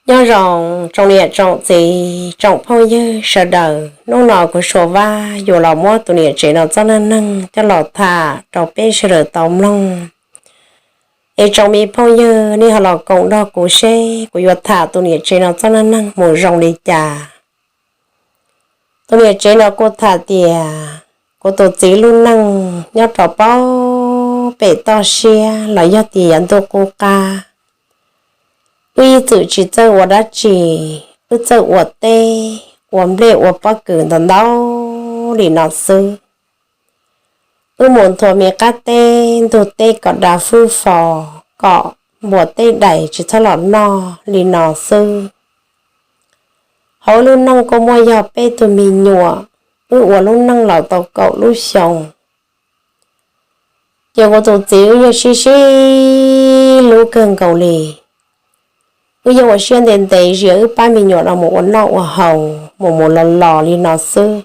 Nyob zoo tsoom niam tsoom txiv tsoom phooj ywg sawv daws, hnub no kuv Suav Vaj yuav los muab tus niam tsev no txoj neej neeg coj los tham rau peb sawv daws tau mloog. Es tsoom me phooj ywg nej ho los koom nrog kuv seb kuv yuav tham tus niam tsev no txoj neej neeg mus zoo li cas. Tus niam tsev no kuj tham tias kuv tus txiv lub neej nyob rau pem toj siab los yog tias ntuj qub qab, wb ib txwm tsis txawj ua dab tsi, wb txawj ua teb, ua nplej ua pob kws ntau ntau li no xwb. Wb mus nthua me qab teb ntug teb kom dav fwb fos, kom npua teb dais tsis txhob los noj li no xwb. Hauv wb lub neej kuj muaj yog peb tug me nyuam, wb ua lub neej los tau kaum lub xyoo. Ces kuv tus txiv wb yeej sib sib hlub kawg nkaus li. Wb yeej ua siab ntev ntev zias wb pab me nyuam no mus ua noj ua haus mus mus los los li no xwb.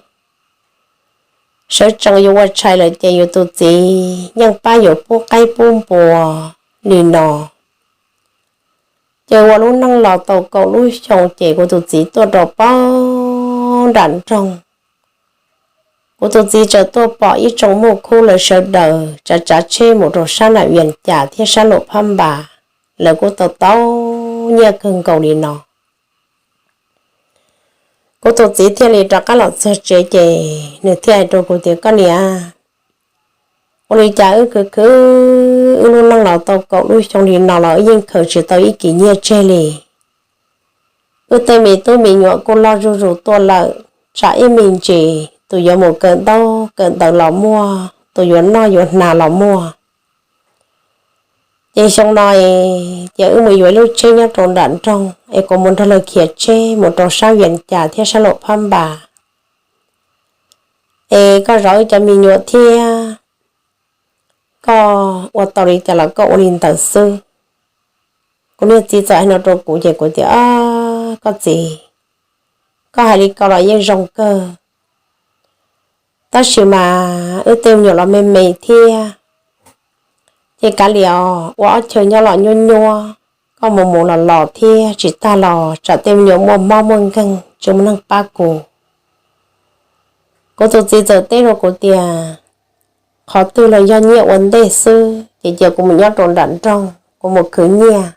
Sawv tsees yuav ua tshais lawm ces yus tus txiv yeej pab yuav pub qaib pub npua li no. Ces ua lub neej los tau kaum lub xyoo ces kuv tus txiv tuaj rau pem nram nroog. Kuv tus txiv txawm tuaj pom ib tsoom muj khub lawv sawv daws tsav tsav tsheb mus rau sab nram Vias Cas thiab sab Luam Phab Npas, lawv kuj tau tau nyiaj kawg nkaus li no. Kuv tus txiv thiaj li rov qab los txog tsev ces nws thiaj hais rau kuv tias, Koj niam, ua li cas wb khwv khwv wb lub neej los tau kaum lub xyoo li no los wb yeej khaws tsis tau ib kis nyiaj tseg li. Wb tej me tub me nyuam kuj loj zuj zus tuaj lawm, tsam ib me ntsis tus yuav mus kawm ntaub kawm ntawv los muaj, tus yuav noj yuav hnav los muaj. Ces xyoo no ces wb mus yuav ib lub tsheb nyob rau nram nroog es kuv mus nrog lawv khiav tsheb mus rau sab Vias Cas thiab sab Luam Phab Npas. Es koj zov wb cov me nyuam thiab koj ua tau li cas los koj ua li ntawd xwb. Kuv niag txiv txawm hais no rau kuv ces kuv tias, Koj txiv, koj hais li ko los yeej zoo kawg, tab sis mas wb tej me nyuam los me me thiab, ces kav liam ua ob chaw nyob los nyuaj nyuaj, koj mus mus los los thiab tsis tag los tsam tej me nyuam muaj mob muaj nkeeg tsis muaj neeg pab kuv. Kuv tus txiv txawm teb rau kuv tias, Qhov twg los yog nyiaj ua ntej xwb, ces cia kuv mus nyob rau nram nroog kuv mus khwv nyiaj.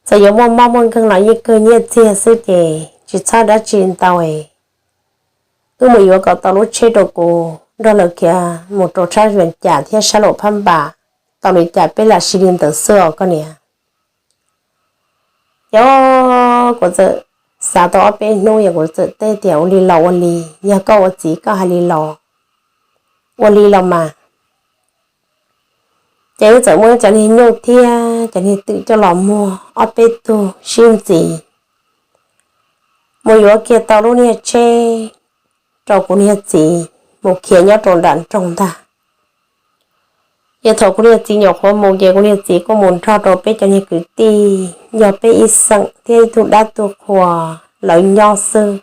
Txawm yuav muaj mob muaj nkeeg los yeej kawg nyiaj txiag xwb ces tsis txhob dab tsi ntau. Wb mus yuav kom tau lub tsheb rau kuv nrog lawv khiav mus rau sab Vias Cas thiab sab Luam Phab Npas, tau li cas peb lam ua li ntawd xwb os koj niam. Ces kuv txawm xav tau ob peb hnub ces kuv txawm teb tias, Ua li los ua li, yog koj ua txiv koj hais li los ua li los mas. Ces wb txawm muab cov niag nyuj thiab cov niag twm coj los muag ob peb tug sib ntxiv, mus yuav kiag tau lub niag tsheb rau kuv niag txiv mus khiav nyob rau nram nroog ntag. Ces thaum kuv niag txiv nyuam qhuav mus ces kuv niag txiv kuj mus nrog rau peb cov niag kwv tij yog peb ib xeem thiab ib tug dab tug qhua lawv nyob xwb.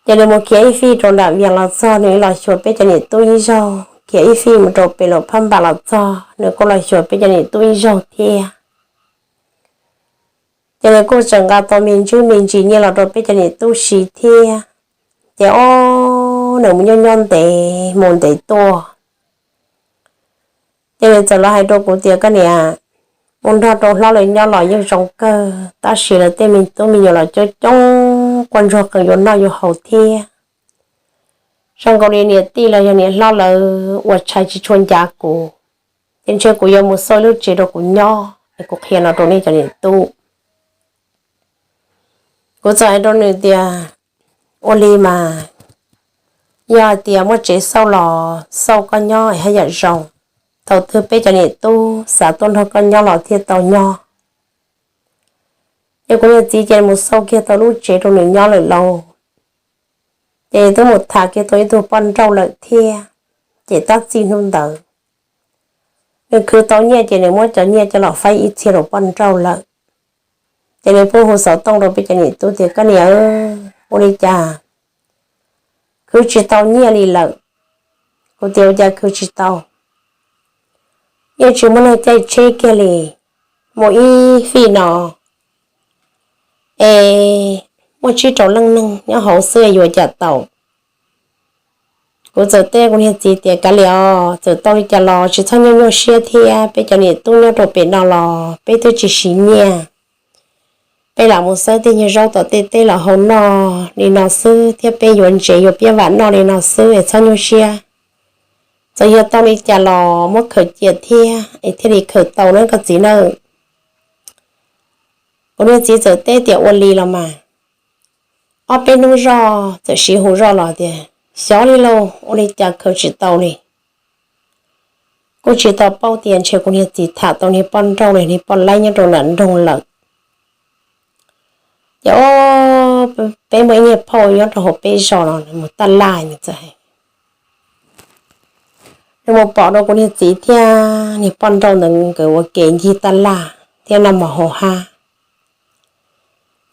Ces nws mus khiav ib fij rau nram Vias los txog nws los xyuas peb cov niam tub ib zaug, khiav ib fij mus rau pem Luam Phab Npas los txog nws kuj los xyuas peb cov niam tub ib zaug thiab. Ces nws kuj tseem nqa tau me ntsis me ntsis nyiaj los rau peb cov niam tub siv thiab. Ces ob nws mus nyob nyob ntev mus ntev tuaj, ces nws txawm los hais rau kuv tias, Koj niam, mus nrog rau hlob lawv nyob los yeej zoo kawg, tab sis lawv tej me tub me nyuam los coob coob, quaj ntsuag qees yuav noj yuav haus thiab. Zoo nkaus li niam tij los yog niam hlob lawv ua tshais tsis tshua ncav kuv, ces ntshe kuv yuav mus xauj lub tsev rau kuv nyob es kuv qhia no rau nej cov niam tub. Kuv txawm hais rau nws tias, Ua li mas, yog hais tias muaj tsev xauj los xauj koj nyob es haj yam zoo, thaum twg peb cov niam tub xav tuaj nrog koj nyob los thiaj tau nyob. Ces kuv niag txiv ces mus xauj kiag tau lub tsev rau nws nyob lawm lauj. Ces twb mus tham kiag tau ib tug poj nrauj lawm thiab. Ces tab txij hnub ntawd nws khwv tau nyiaj ces nws muab cov nyiaj coj los faib ib txhia rau poj nrauj lawm. Ces nws pheej hu xov tooj rau peb cov niam tub tias, Koj niam, ua li cas khwv tsis tau nyiaj li lawm? Kuv tias, Ua cas khwv tsis tau? Yeej tsis muaj neeg caij tsheb kiag li. Mus ib fij no es muaj tsib rau leej neeg nyob hauv xwb yuav cas tau. Kuv txawm teb kuv niag txiv tias, Kav liam os, txawm tau li cas los tsis txhob nyuaj nyuaj siab thiab, peb cov niam tub nyob rau pem no los peb twb tsis siv nyiaj. Peb lam mus xawb tej nyuag zaub tom tej teb los hau noj li no xwb thiab, peb yuav ntsev yuav piab vam noj li no xwb es txhob nyuaj siab. Txawm yog tau li cas los muab khaws cia thiab es thiaj li khaws tau nawb koj txiv nawb. Kuv niag txiv txawm teb tias, Ua li los mas. Ob peb hnub zoj txawm siv hu zoj los tias, Xyov li lauj, ua li cas khaws tsis tau li. Kuj tsis tau paub tias ntshe kuv niag txiv tham tau niag poj nrauj li niag poj laib nyob rau nram nroog lawm. Ces peb muaj ib niag phauj nyob rau hauv peb zos no mus taj laj, nws txawm hais, nws mus pom rau kuv niag txiv thiab niag poj nrauj ntawd nkawd ua ke ncig taj laj thiab noj mov haus hab.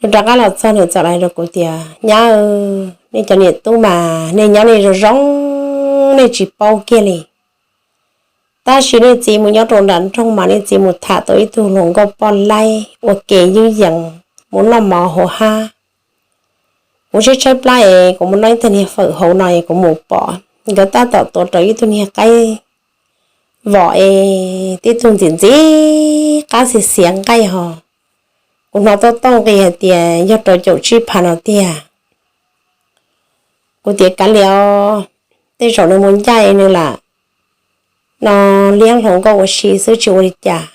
Nws rov qab los txog nws txawm hais rau kuv tias, Nyab, nej cov niam tub mas nej nyob nej zoo zoo, nej tsis paub kiag li. Tab sis nej txiv mus nyob rau nram nroog mas nej txiv mus tham tau ib tug hluas nkauj poj laib ua ke ywj yees mus noj mov haus hab. Kuv tshaib tshaib plab es kuv mus noj ib tag niag fawm hauv no es kuv mus pom nkawd tab tom tuav rawv ib tug niag qaib vom es tib tug ntxim ntxim qab xiav xiav nqaij hos. Kuv hnov tooj tooj nqis hais tias yog rau caum tsib phav no tiag. Kuv tias, Kav liam os, tej zaum nws mus ncaj nws lam no liab hluas nkauj ua si xwb tsis ua li cas.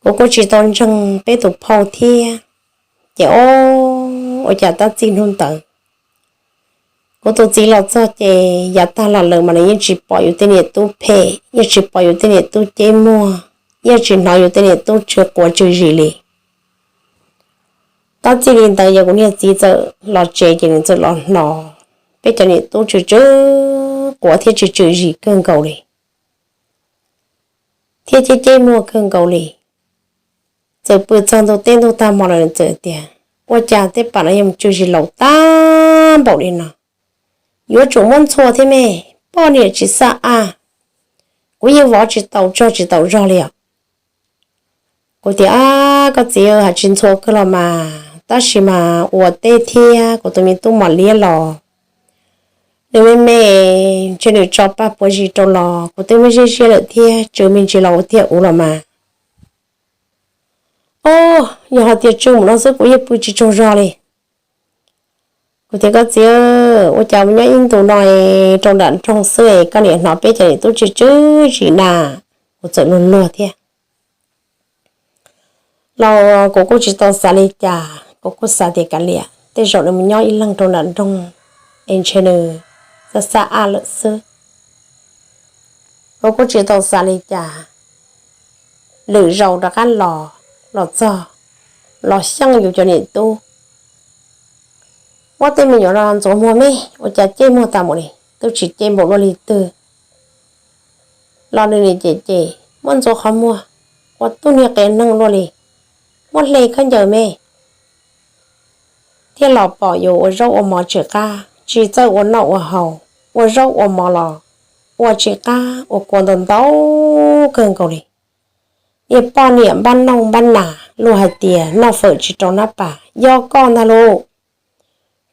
Kuv kuj tsis tau ntseeg peb tus phauj thiab. Ces o, ua cas tab txij hnub ntawd kuv tus txiv los txog ces yav tag los lawm mas nws yeej tsis pom yus tej niam tub phem, yeej tsis pom yus tej niam tub ceb muag, yeej tsis hnov yus tej niam tub tsw quav tsw zis li. Tab txij li ntawd yog kuv niag txiv txawm los tsev ces nws txawm los hnov peb cov niam tub tsw tsw quav thiab tsw tsw zis kawg nkaus li, thiab ceb ceb muag kawg nkaus li. Txawm pw txog ntu teb ntuj tag hmo los nws txawm tias, Ua cas tej pam no yuav mus tsw zis laus tag npaum li no? Yuav tsum muab ntxhua thiab me, poj niam tsis xaj aj. Kuv yeej vov tsis tau tsog tsis tau zog li os. Kuv tias, Ab, koj txiv, hais tsis ntxhua kawg los mas, tab sis mas ua teb thiab kuv tus me tub mos liab los nws me me, ntshe nws tso paj puav zis rau los kuv twb muab ziab ziab lawm thiab tsw me ntsis los ua tiag ua los mas. O, yog hais tias tsw mus no xwb kuv yeej pw tsis tsaug zog li. Kuv tias, Koj txiv, ua cas mus nyob ib ntus no rau nram nroog xwb koj niam hnov peb cov niam tub tsw tsw zis na? Kuv txawm luag luag thiab los kuv kuj tsis tau xav li cas, kuv kuj xav tias kav liam, tej zaum nws mus nyob ib leeg rau nram nroog es ntshe nws xaj xaj aj lawm xwb. Kuv kuj tsis tau xav li cas. Lwm zaus rov qab los, los txog los xyeej yus cov niam tub, muab tej me nyuam no ntxuav muag me, ua cas ceb muag tas mus li, twb tsis ceb npaum luaj li twg. Los nws nim cem cem, muab ntxuav qhov muag, ua tub niag qias neeg luaj li, muab hle khaub ncaws me. Thiab los pom yus ua zaub ua mov tsis qab, tsis txawj ua noj ua haus, ua zaub ua mov los ua tsis qab, ua kua ntau ntau kawg nkaus li. Niag poj niam npab nauj npab nas luag hais tias noj fawm tsis rau nab pas, yog koj ntag lauj.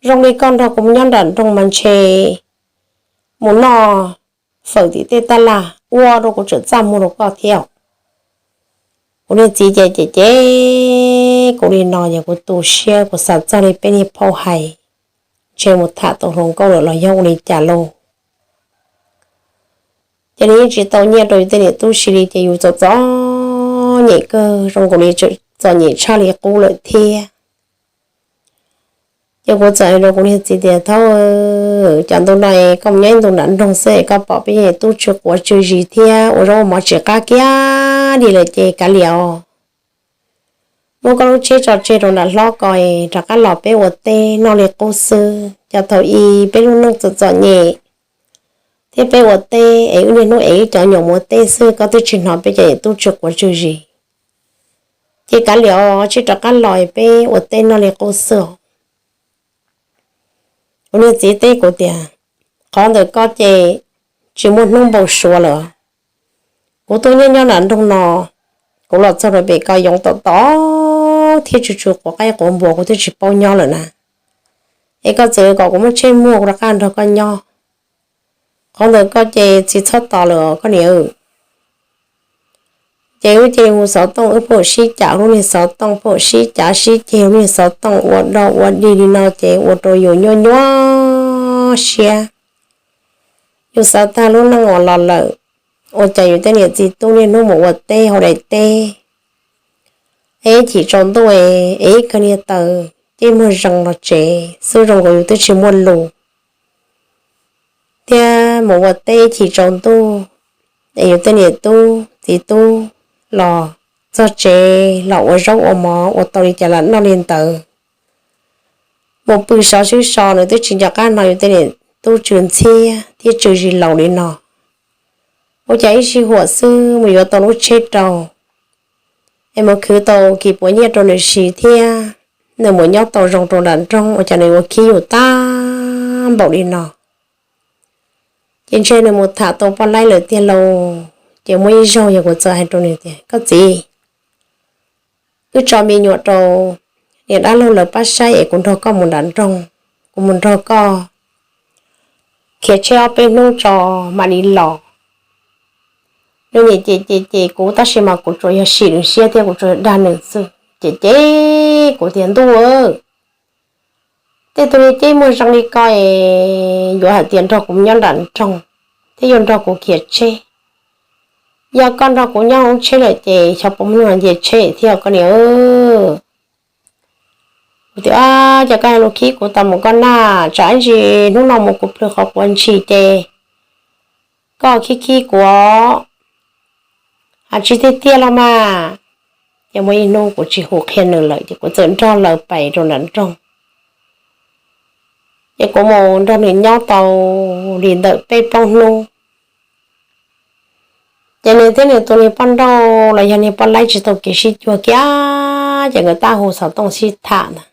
Zoo li koj nrog kuv mus nyob nram nroog mas ntshe mus noj fawm tim tej taj laj ua rau kuv tseem txaj muag rau koj thiab. Kuv niag txiv ces cem cem kuv li no, yog kuv tu siab kuv xav txog li peb niag phauj hais, ntshe mus tham tau hluas nkauj lawm los yog ua li cas lauj. Ces nws yeej tsis tau nyiaj rau yus tej niam tub si li ces yus txom txom nyem kawg, zoo nkaus li txom nyem tshaj li qub lawm thiab. Ces kuv txawm hais rau kuv niag txiv tias, Thaub, cov ntu no es koj mus nyob ib ntus nram nroog xwb es koj pom peb niam tub tsw quav tsw zis thiab ua zaub ua mov tsis qab kiag li lawm ces kav liam os, muab koj lub tsheb tso tseg rau nram hlob ko es rov qab los peb ua teb noj li qub xwb. Cas thaum ub peb lub neej txom txom nyem thiab peb ua teb es wb niaj hnub es wb cov nyuam mus ua teb xwb, koj twb tsis hnov peb cov niam tub tsw quav tsw zis. Ces kav liam os, tsis rov qab los peb ua teb noj li qub xwb os. Kuv niag txiv teb kuv tias, Qhov ntawm koj ces tsis muaj hnub npau suav lawm. Kuv tuaj nyob nyob nram nroog no, kuv los txog rau pem ko yoov tom tom thiab tsw tsw quav qaib quav npua, kuv twb tsis paub nyob lawm na. Es koj txawm kom kuv muab tsheb muag kuv rov qab nrog koj nyob. Qhov ntawd koj ces tsis txhob tos lawm os koj niam. Ces wb cia li hu xov tooj, wb pheej sib cav lub niag xov tooj, pheej sib cav sib ceg lub niag xov tooj, ua dog ua dig li no ces ua rau yus nyuaj nyuaj siab. Yus xav tag lub neej uas los lawm, ua cas yus tej niam txiv tub niaj hnub mus ua teb hauv daim teb, es ib chim tsaus ntuj es ib kawg niag taws ceb muag zees los tsev xwb, zoo nkaus yus twb tsis muaj lus. Thiab mus ua teb ib chim tsaus ntuj es yus tej niam tub txiv tub los txog tsev los ua zaub ua mov ua tau li cas los noj li ntawd. Mus pw sov swb so nws twb tsis nco qab hnov yus tej niam tub tsw ntxhiab thiab tsw zis laus li no. Ua cas ib sij huam xwb mus yuav tau lub tsheb rau, es mus khwv tau kis puav nyiaj rau nws siv thiab nws mus nyob tau zoo rau nram nroog, ua cas nws ua khib yus tag npaum li no. Ces ntshe nws mus tham tau poj laib lawm tiag lauj. Ces muaj ib zaug yog kuv txawm hais rau nws tias, koj txiv, wb tso me nyuam rau niam dab laug lawv pab saib es kuv nrog koj mus nram nroog, kuv mus nrog koj khiav tsheb ob peb hnub tso mam li los. Nws niam ces ces ces kuv tab sis mas kuv tsuas yog sim nws siab thiab kuv tsuas yog dag nws xwb, ces ces kuv tias, ntuj, tej tus niag ceb muag zees li ko es yuav hais tias nrog kuv nyob nram nroog thiab yuav nrog kuv khiav tsheb. Yog koj nrog kuv nyob hauv tsheb lawm ces xyov puas muaj neeg nce tsheb thiab koj niam. Kuv tias, cas koj hais lus khib kuv tau mus koj naj, tsam ib ntsis hnub no mus kuv plhws qhov quav ntshis ces koj khib khib kuv. Hais tsis tiag tiag los mas. Ces muaj ib hnub kuv tsis hu qhia nws lawm ces kuv txawm nrog lawv pais rau nram nroog. Ces kuv mus nrog nws nyob tau li ntawm peb plaub hnub. Ces nws thiab nws tus niag poj nrauj los yog niag poj laib tsis tau kev sib cuag kiag, ces nkawd tab hu xov tooj sib tham ntag.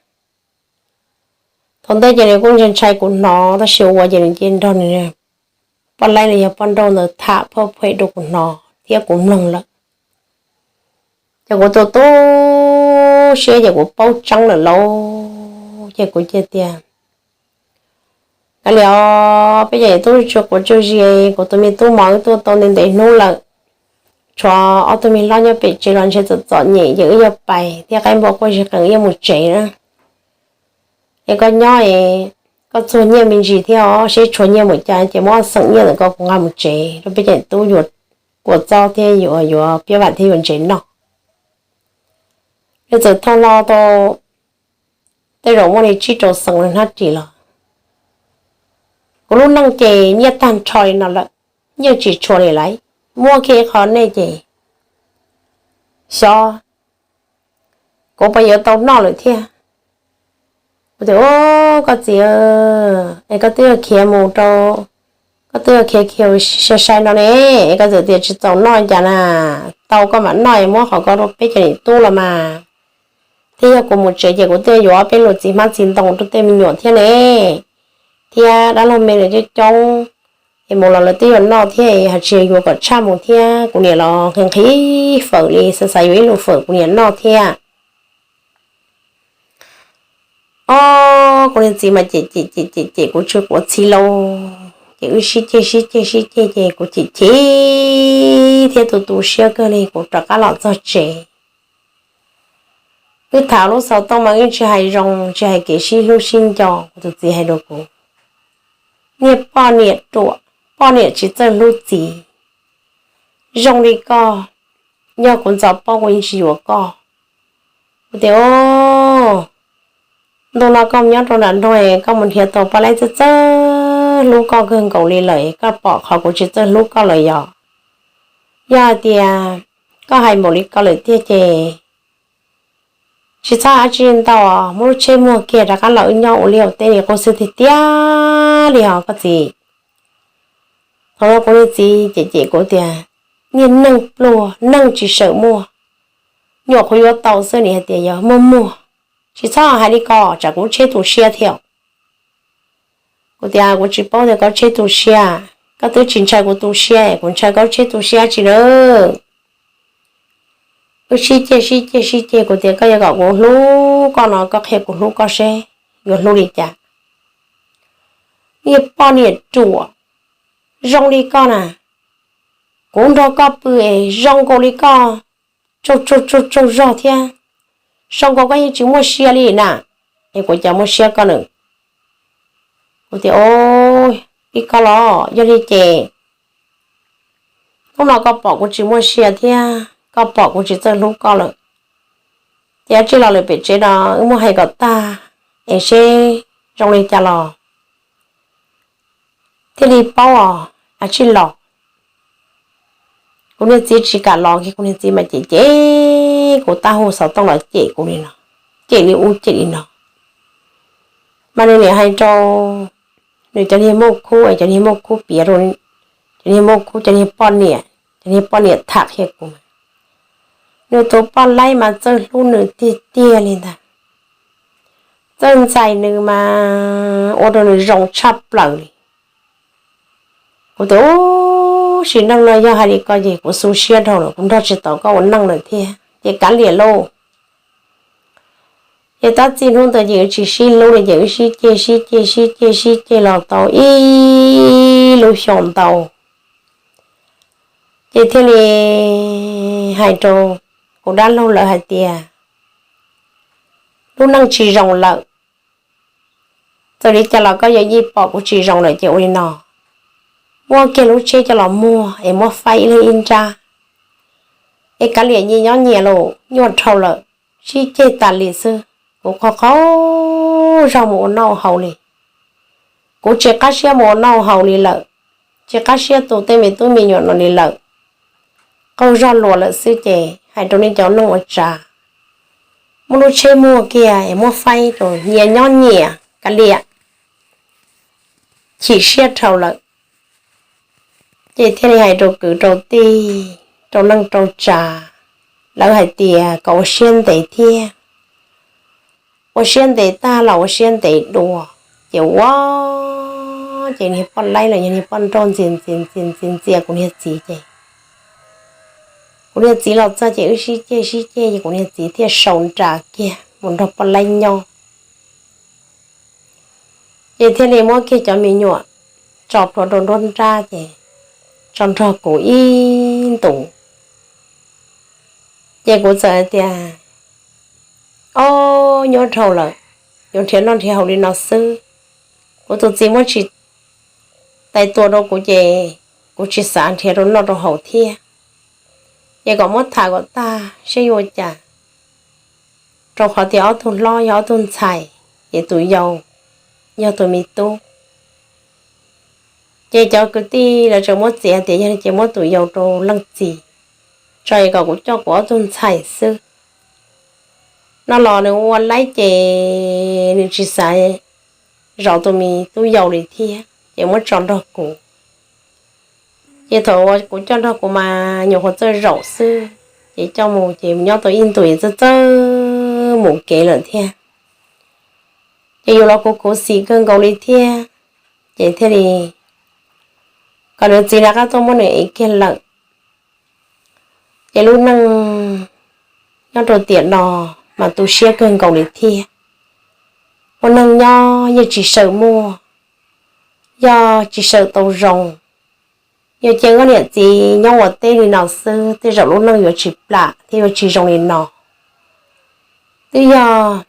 Thaum ntej ces nws kuj ntshai ntshai kuv hnov tab sis ua ces nws cia li nrog nws poj laib los yog poj nrauj ntawd tham phaj phem rau kuv hnov thiab kuv mloog lawm. Ces kuv tu tu siab ces kuv paub tseeb lawm lauj, ces kuv cia tias, kav liam os, peb cov niam tub tsw quav tsw zis, kuv tus me tub mos wb tuaj tau ntev ntev hnub lawm, tshuav ob tug me hlob nyob pem tsev los ntshe txom txom nyem ces wb yuav pais thiab qaib npua quaj zig qees wb yuav mus tsev na. Es koj nyob es koj txuag nyiaj me ntsis thiab os, seb tshuav nyiaj npaum cas ces muab ob xeem nyiaj ntawm ko kuv nqa mus tsev rau peb cov niam tub yuav kua txob thiab yuav yuav piab vam thiab yuav ntsev noj. Nws txawm thau hlo tau tej zaum muaj li tsib rau xees hnab ris los. Kuv lub neej ces nyiaj tag nrho li no lawm, nyiaj tsis tshuav li lawm, muab kiag ib qho nej ces xyov kuv puas yuav tau noj lawm thiab. Kuv tias, koj txiv, es koj twb yuav khiav mus rau, koj twb yuav khiav khiav sai sai no ne, es koj txawm tias tsis txaus noj cas na, tau koj mam noj es muab qhov ko rau peb cov niam tub los mas. Thiab yog kuv mus tsev ces kuv twb yuav ob peb lub txiv hmab txiv ntoo rau tej me nyuam thiab ne, thiab dab laug me lawv coob coob, es mus los lawv twb yuav noj thiab, hais tsis yuav kom tshaj mus thiab, kuv niam los nqhis nqhis fawm li, xav xav yuav ib lub fawm kuv niam noj thiab. Ob, kuv niag txiv mas cem cem cem cem cem kuv tsw quav txhiv lauj, ces wb sib ceg sib ceg sib ceg ces kuv cem cem thiab tu tu siab kawg li kuv rov qab los txog tsev. Wb tham lub xov tooj mas wb tsis hais zoo tsis hais kev sib hlub sib nco, kuv tus txiv hais rau kuv, niag poj niam ruam, poj niam tsis txawj hlub txiv, zoo li koj, yog kuv ntxov paub kuv yeej tsis yuav koj. Kuv tias, ntu no koj mus nyob rau nram nroog, koj mus nrhiav tau poj laib txawj txawj hlub koj kawg nkaus li lawm, koj pom qhov kuv tsis txawj hlub koj lawm yog? Yog hais tias koj hais npaum li ko lawm tiag ces tsis txhob hais dab tsi ntau, muab lub tsheb muag kiag rov qab los wb nyob ua liaj ua teb li qub xwb tiag tiag li os koj txiv. Thaum no kuv niag txiv cem cem kuv tias, niag neeg pluag neeg tsis sawm muaj, nyuam qhuav yuav tau xwb nim hais tias yog muaj muag. Tsis txhob hais li ko tsam kuv tsheb tu siab thiab. Kuv tias kuv tsis paub tias koj tsheb tu siab, koj twb tsis ntshai kuv tu siab, kuv ntshai koj tsheb tu siab tsi lawm. Wb sib ceg sib ceg sib ceg, kuv tias koj yuav kom kuv hlub koj no koj qhia kuv hlub koj seb yuav hlub li cas. Niag poj niam ruam, zoo li koj na, kuv nrog koj pw es zoo nkaus li koj tsaug tsaug tsaug zog thiab, zoo nkaus koj yeej tsis muaj sia li na, es kuv cas muaj siab koj nws. Kuv tias, Ib koj los yog li ces hnub no koj pom kuv tsis muaj sia thiab koj pom kuv tsis txawj hlub koj lawm, ces cia li los lawm pem tsev no, wb muab hais kom tag es seb zoo li cas los thiaj li paub os, cia li los. Kuv niag txiv tsis kam los kiag, kuv niag txiv mas cem cem kuv, tab hu xov tooj los cem kuv li no, cem li ub cem li no. Mas nws niam hais rau nws cov niag muaj khub, cov niag muaj khub piav rau, cov niag muaj khub, cov niag poj niam, cov niag poj niam tham qhia kuv, nws tus poj laib mas txawj hlub nws tiag tiag li ntag, txawj ntxais nws mas ua rau nws zoo tshaj plaws li. Kuv tias, Ub, sim neej no yog hais li ko ces kuv xu siab dhau lawm, kuv nrog tsis tau koj ua neej lawm thiab ces kav liam lauj. Ces tab txij hnub ntawd ces wb tsis sib hlub li, ces wb sib ceg sib ceg sib ceg sib ceg los tau ib lub xyoo ntau, ces thiaj li hais rau kuv dab laug lawv hais tias, Lub neej tsis zoo lawm, txawm li cas los koj yuav yeej pom kuv tsis zoo lawm ces ua li no, muab kiag lub tsheb coj los muag es muab faib ib leeg ib nrab, es kav liam nyias nyob nyias los nyuaj dhau lawm, sib ceg tas li xwb. Kuv qaug qaug zog mus ua noj haus li, kuv tsis qab siab mus ua noj haus li lawm, tsis qab siab tu tej me tub me nyuam no li lawm. Qaug zog luas lawm xwb ces hais rau nej cov neej ua tsav, muab lub tsheb muag kiag es muab faib rau nyias nyob nyias kav liam, chim siab dhau lawm. Ces thiaj li hais rau kwv rau tij, rau neej rau tsav, lawv hais tias kom ua siab ntev thiab, ua siab ntev tag los ua siab ntev dua. Ces ua, ces niag poj laib los yog niag poj nrauj ntxias ntxias ntxias ntxias ntxias kuv niag txiv ces kuv niag txiv los txog ces wb sib ceg sib ceg ces kuv niag txiv thiaj sau nra kiag mus nrog poj laib nyob. Ces thiaj li muab kiag cov me nyuam tso plhuav rau nruab nrab ces tso nrog kuv ib ntus. Ces kuv txawm hais tias, Ob, nyuaj dhau lawm, yuav nrhiav noj nrhiav haus li no xwb. Kuv tus txiv muab tsis tais tua rau kuv ces kuv tsis xav nrhiav rau noj rau haus thiab. Ces kom muab tham kom tag seb yuav ua cas, rau qhov tias ob tug hlob yog ob tug ntxhais, ces tus yau yog tus me tub. Ces cov kwv tij lawv tseem muab txiav tias yog li ces muab tus yau rau leej txiv tso es kom kuv coj kuv ob tug ntxhais xwb. No los nws ua laib ces nws tsis xav zov tus me tub yau li thiab ces muab tso nrog kuv. Ces thaum uas kuv coj nrog kuv mas nyuam qhuav txawj zaum xwb, ces coj mus ces nyob tau ib ntus es txawj txawj mus kev lawm thiab. Ces yus los kuv khuv xim kawg nkaus li thiab, ces thiaj li kom nws txiv rov qab tuaj muab nws ev kiag lawm. Ces lub neej nyob rau tiam no mas tu siab kawg nkaus li thiab. Ua neeg nyob yeej tsis sawm muaj, yog tsis sawm tau zoo. Yog cia nkauj niam txiv nyob ua teb li no xwb tej zaum lub neej yuav tsis plam thiab yuav tsis zoo li no. Twb yog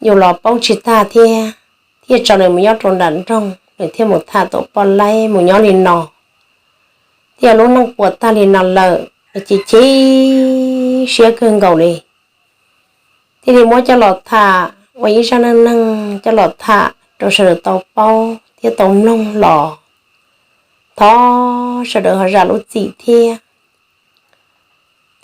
yus los paub tsis tag thiab, thiaj tso nws mus nyob rau nram nroog, nws thiaj mus tham tau poj laib mus nyob li no, thiaj lub neej puas tag li no lawm, ces chim siab kawg nkaus li. Thiaj li muab coj los tham ua ib zaj neej neeg coj los tham rau sawv daws tau paub thiab tau mloog los thov sawv daws ho zam lub txim thiab.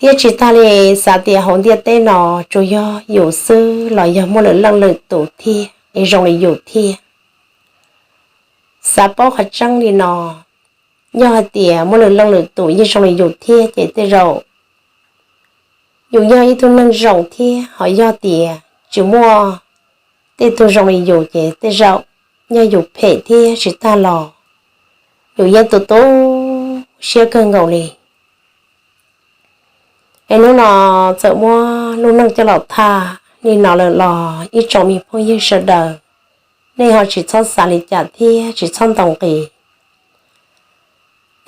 Thiab tsis tas li, xav tias hauv ntiaj teb no tsuas yog yus xwb los yog muaj lwm leej lwm tus thiab es zoo li yus thiab. Xav paub qhov tseeb li no, yog hais tias muaj lwm leej lwm tus yeej zoo li yus thiab ces tej zaum yus yog ib tug neeg zoo thiab, ho yog tias tsis muaj tej tug zoo li yus ces tej zaum yog yus phem thiab tsis tag los yus yeej tu tu siab kawg nkaus li. Es hnub no txawm muab lub neej coj los tham li no lawm los ib tsoom me phooj ywg sawv daws, nej ho tsis txhob xav li cas thiab tsis txhob ntaus nqi.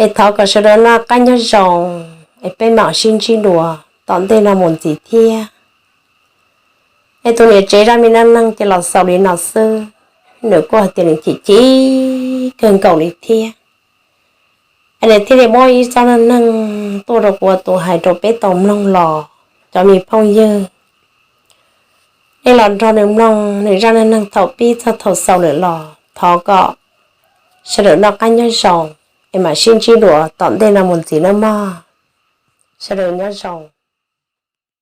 Es thov kom sawv daws noj qab nyob zoo, es peb mam sib ntsib dua tom ntej no mus ntxiv thiab. Es tus niam tsev zaj me dab neeg ces los xaus li no xwb, nws kuj hais tias nws chim chim kawg nkaus li thiab. Es nws thiaj li muab ib txoj dab neeg tuaj rau kuv ua tus hais rau peb tau mloog los cov me phooj ywg, nej los nrog nws mloog nws zaj dab neeg thaum pib txog thaum xaus lawm los thov kom sawv daws noj qab nyob zoo, es mam sib ntsib dua tom ntej no mus ntxiv nawb mog. Sawv daws nyob zoo.